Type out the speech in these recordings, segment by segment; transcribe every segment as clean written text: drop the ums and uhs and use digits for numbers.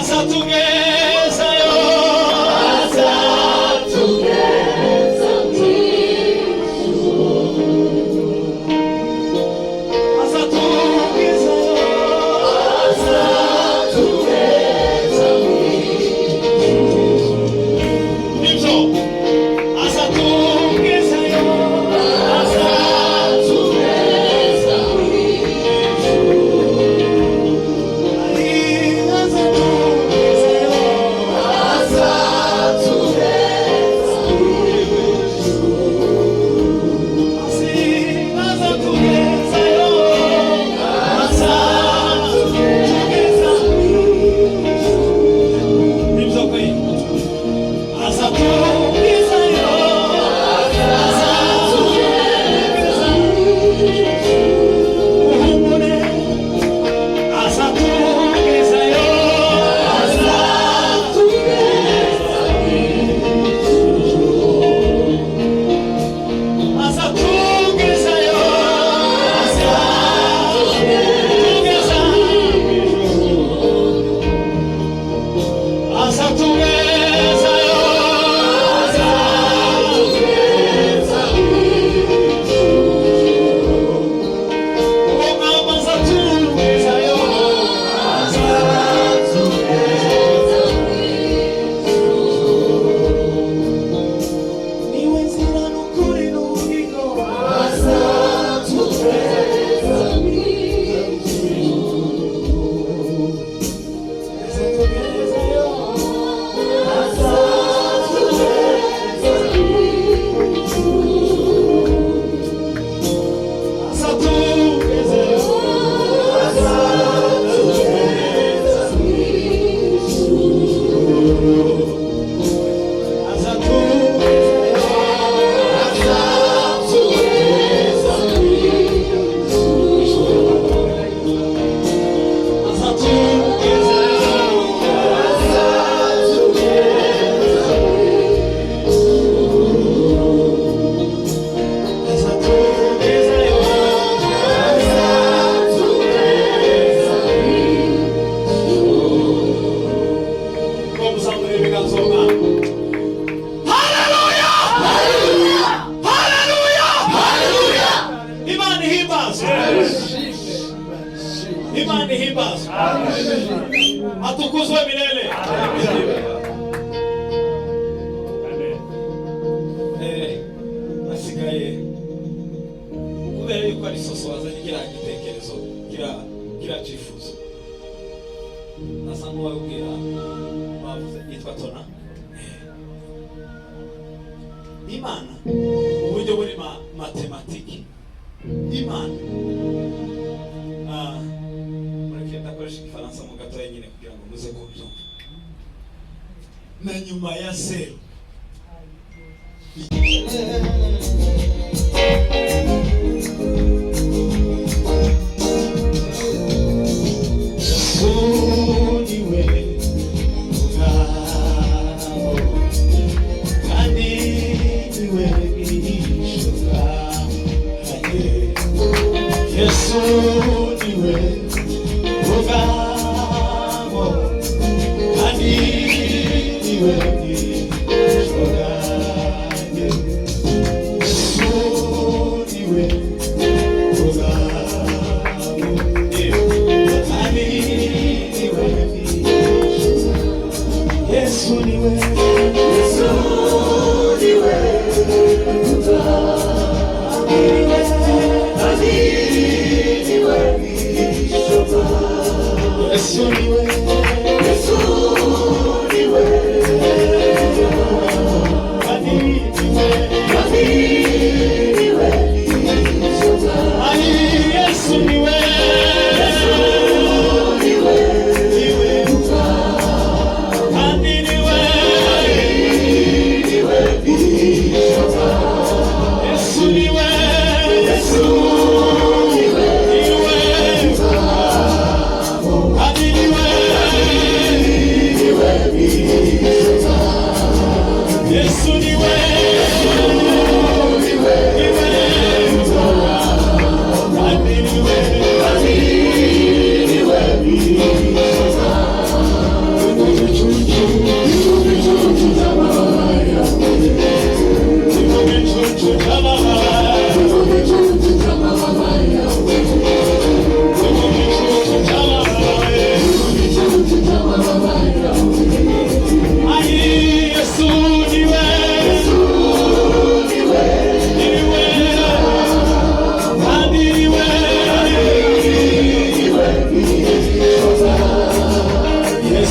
Azatugezayo. Azatugeza mu ijuru. Azatugezayo. Azatugeza mu Nibyo. Azatugezayo. Azatugeza mu ijuru. Azatugezayo. Azatugeza mu ijuru. Azatugezayo. Azatugeza. Nibyo kwe. Azatugezayo. Azatugeza. Uhumure. Azatugezayo. Azatugeza mu ijuru. Azatugezayo. Azatugeza. Azatugezayo. Azatugeza mu ijuru. Umwami azatugezayo. Azatugeza mu ijuru. Niwe nzira n'ukuri n'ubugingo. Azatugeza mu ijuru. Azatugezayo. Azatugeza mu ijuru. Azatugezayo. Azatugeza mu ijuru. Azatugezayo. Azatugeza mu ijuru. Azatugezayo. Azatugeza mu Azatugezayo. Azatugeza mu ijuru. Muzamure ibiganza umwana. Haleluya! Haleluya! Haleluya! Imana ihimbazwe. Imana ihimbazwe. Atukuzwe milele. Hasigaye kubera yuko ari soso wazanye kiriya gitekerezo, kiriya cyifuzo, nasa nk'uwabwira bavuze yitwa Tona. Imana mu buryo buri matematiki, Imana, mureke ndakoresha Igifaransa mu gatoya nyine kugira ngo muze kubyumva, na nyuma ya zeru. Yesu niwe mugabo kandi niwe bwihisho bwanjye. Yesu niwe mugabo kandi niwe bwihisho bwanjye. Yesu niwe mugabo kandi niwe bwihisho. Yesu niwe. Yesu niwe mugabo kandi niwe bwihisho bwanjye. Yesu niwe. Yesu niwe kandi niwe kandi niwe bwihisho bwanjye. Ai, Yesu niwe. Yesu niwe niwe kandi niwe niwe bwihisho bwanjye. Yesu niwe. Yesu niwe niwe kandi niwe niwe.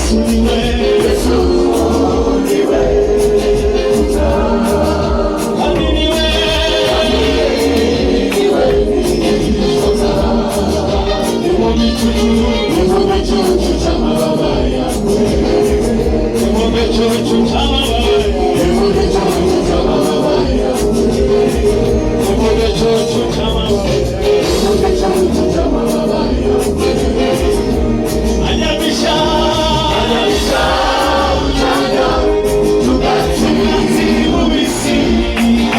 Yesu niwe, Yesu niwe, kandi niwe, niwe ishoka, ni mu gicucu, ni mu gicucu cy'amababa yawe, ni mu gicucu cy'amababa yawe, ni mu gicucu cy'amababa yawe, ni mu gicucu cy'amababa yawe. ni mu gicucu cy'amababa yawe. Anyamisha, anyamisha, Cyanya cy'ubwatsi bubisi,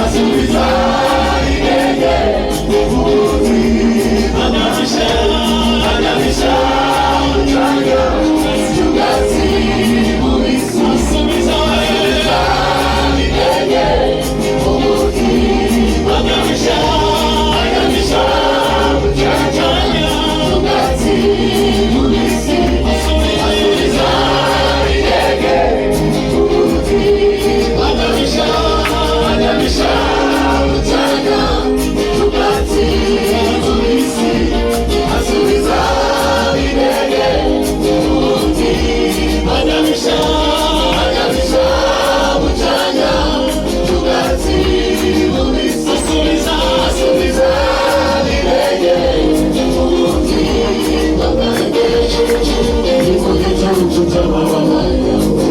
asubiza intege ubuzima. Anyamisha, anyamisha, Cyanya cy'ubwatsi bubisi asubiza, intege ubuzima. Anyamisha, anyamisha, Cyanya cyanya, cy'ubwatsi bubisi asubiza, intege ubuzima. Anyamisha, anyamisha, Cyanya cy'ubwatsi bubisi asubiza intege ubuzima. Anyamisha, Anyamisha mu cyanya cy'ubwatsi bubisi asubiza, asubiza intege ubuzima bwanjye. Ni mu gicucu cy'amababa yawe,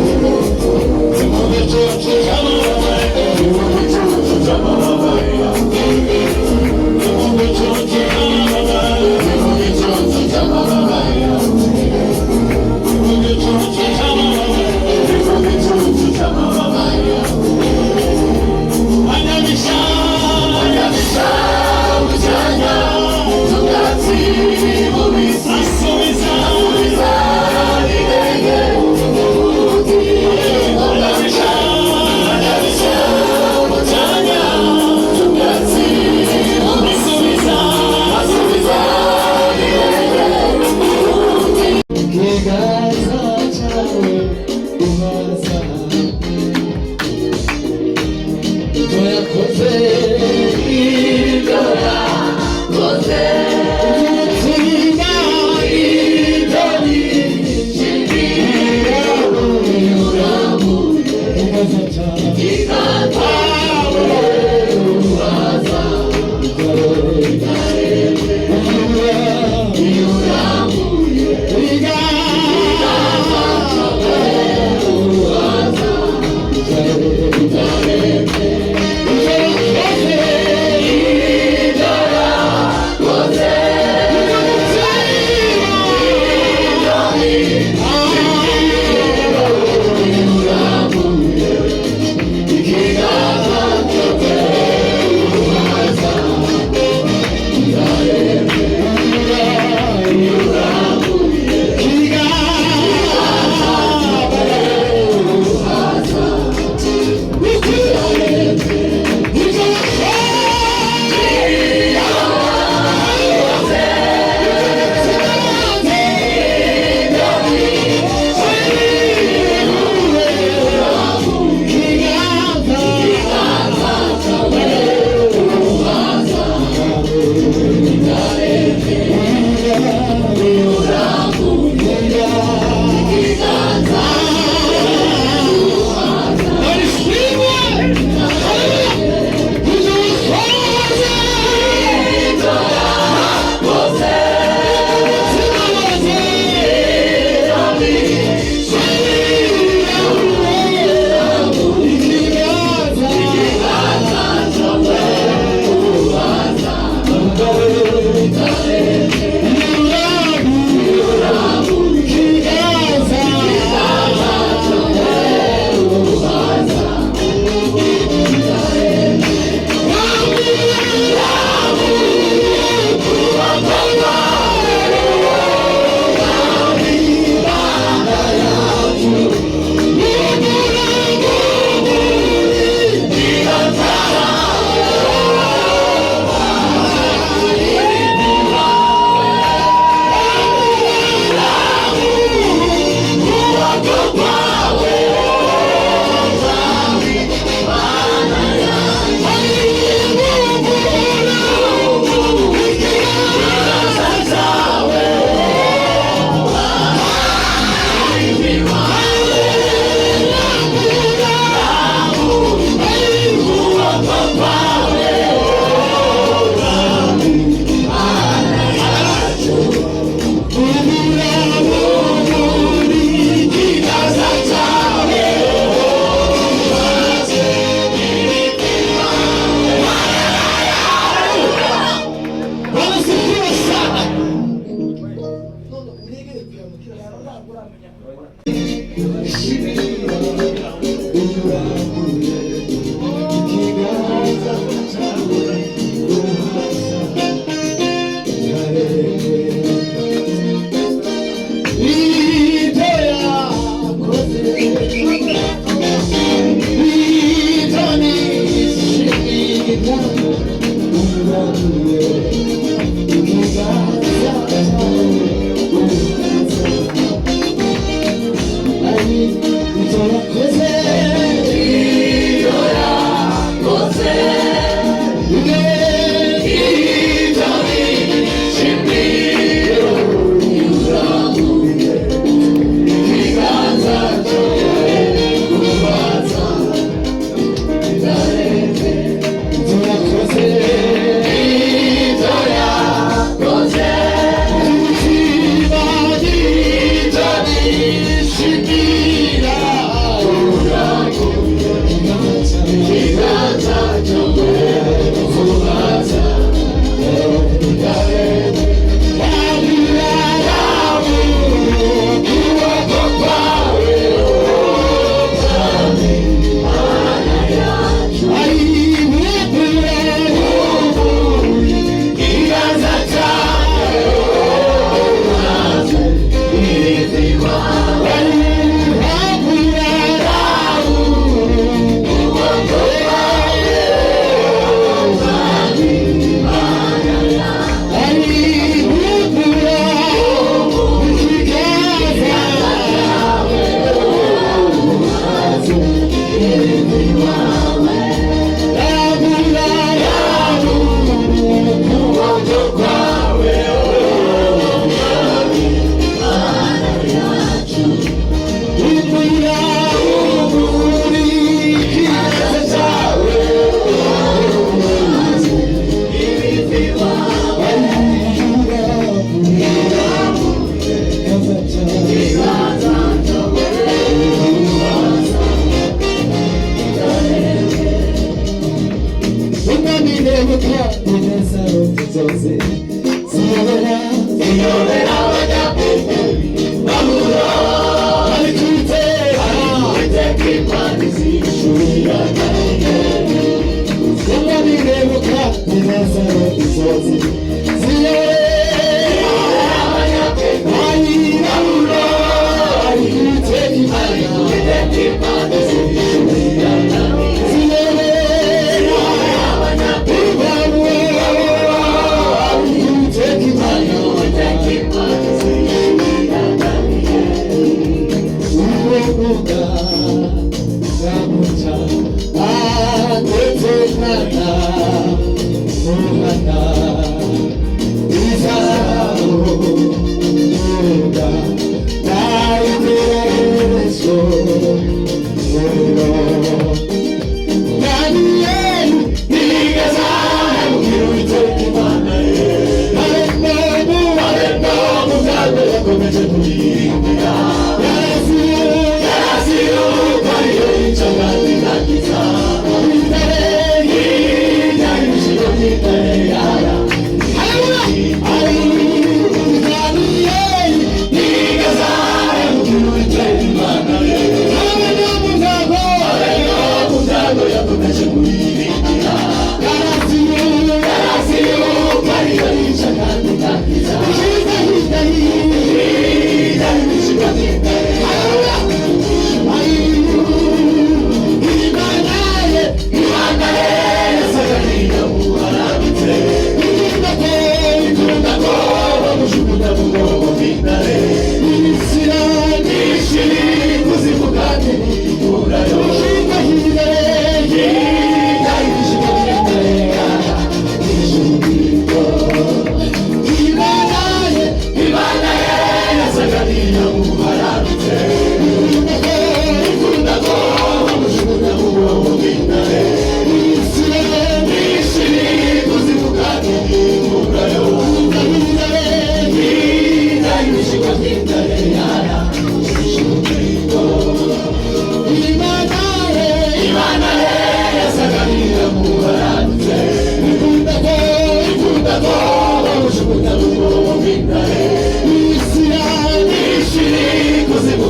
ni mu gicucu cy'amababa yawe, ni mu gicucu cy'amababa yawe, ni mu gicucu cy'amababa yawe, ni mu gicucu cy'amababa yawe, ni mu gicucu cy'amababa yawe. ni mu gicucu cy'amababa yawe. Anyamisha, Anyamisha mu cyanya cy'ubwatsi bubisi asubiza, asubiza intege ubuzima. Ziyobera.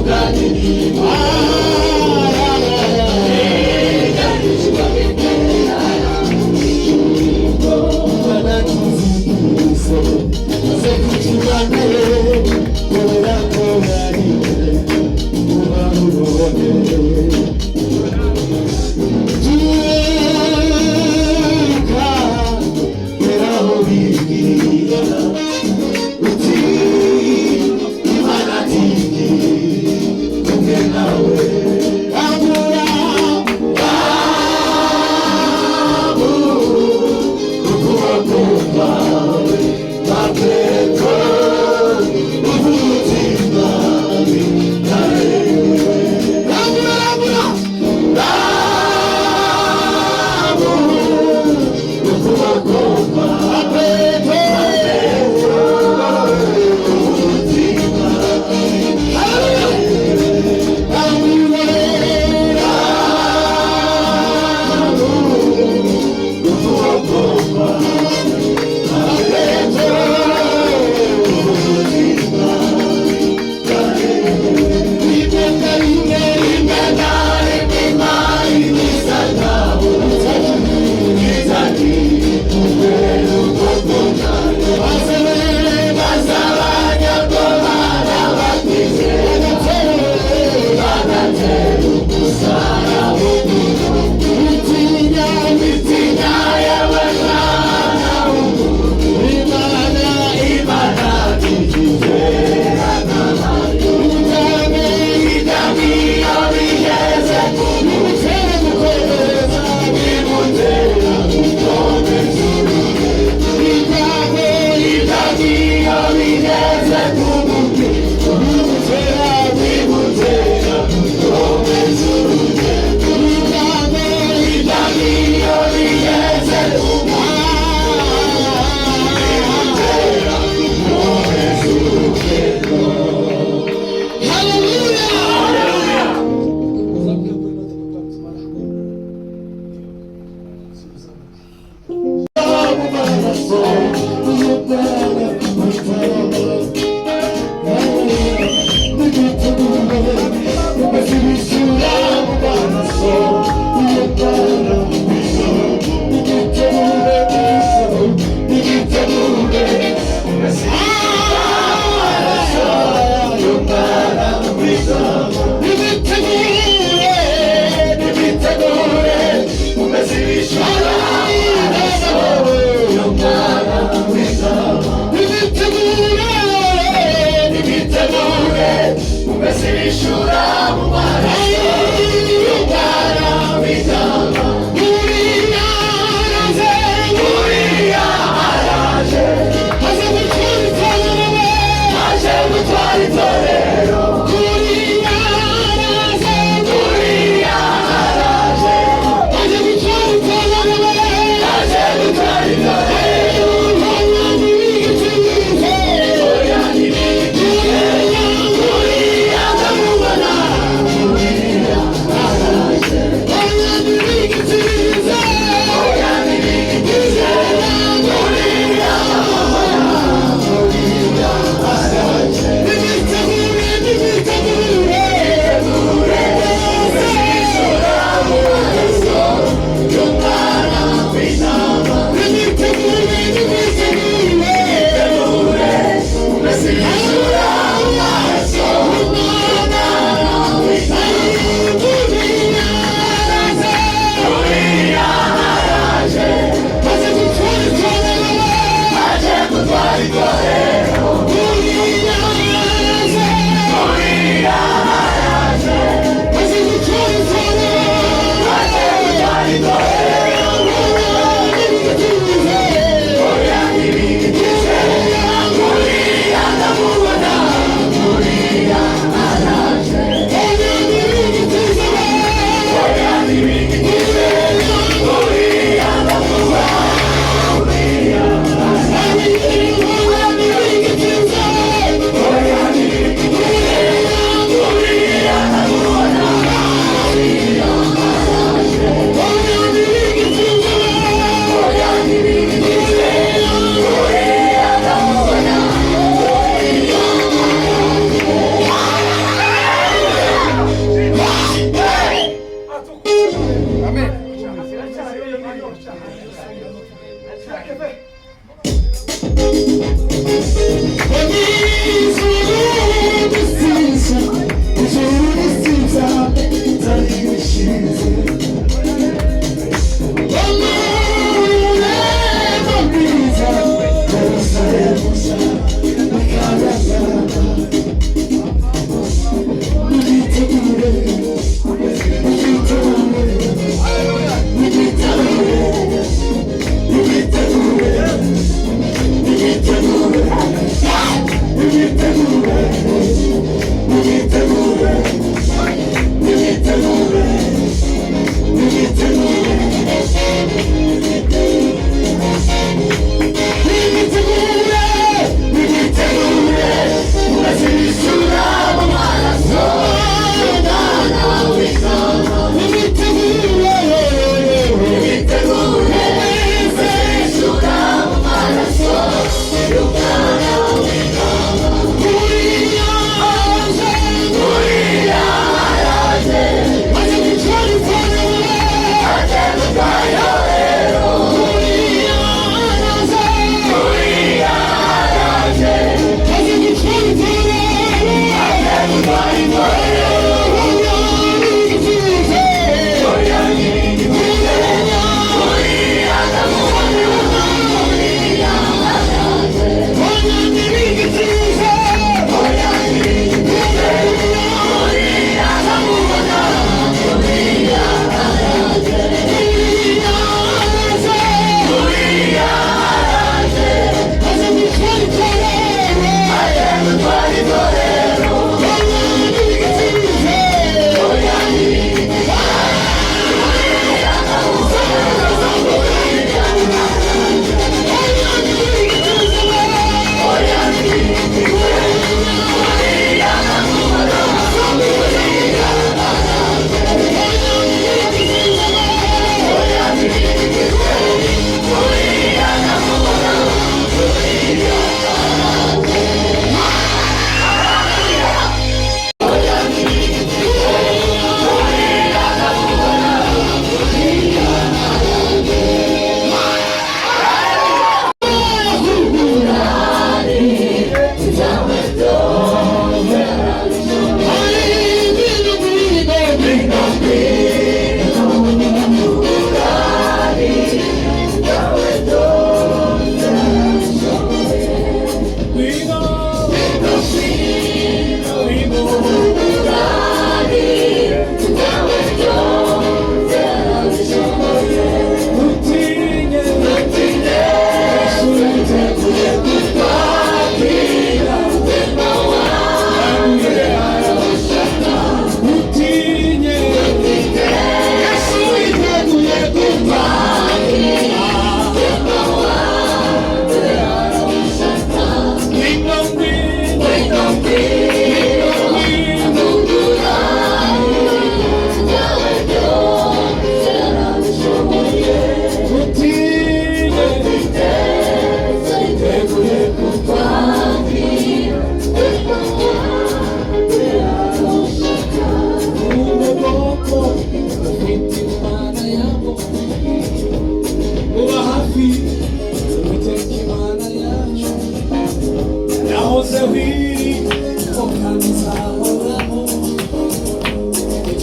Yeah.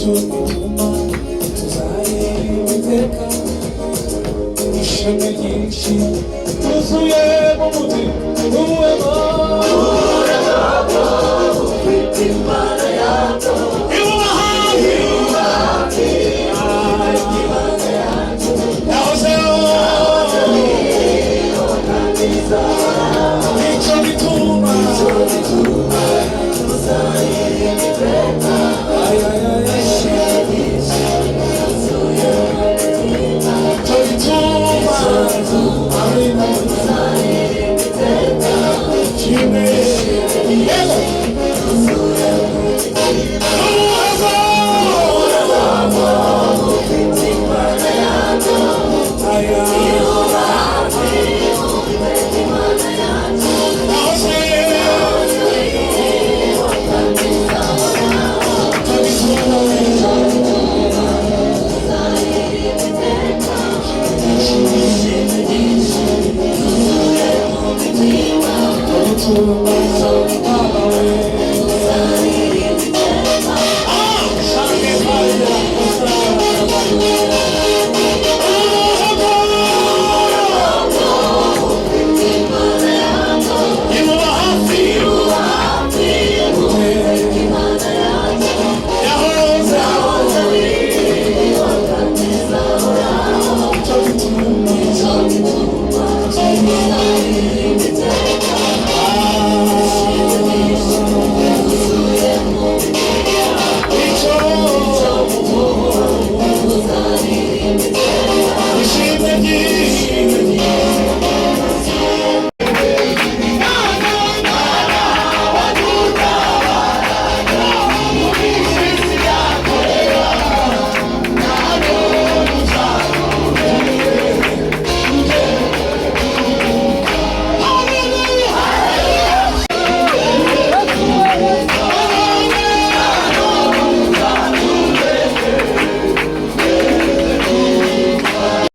Nicyo gituma tuzaririmba iteka, ishema ryinshi ryuzuye mu mutima n'ubuhema. Ufite Imana yacu.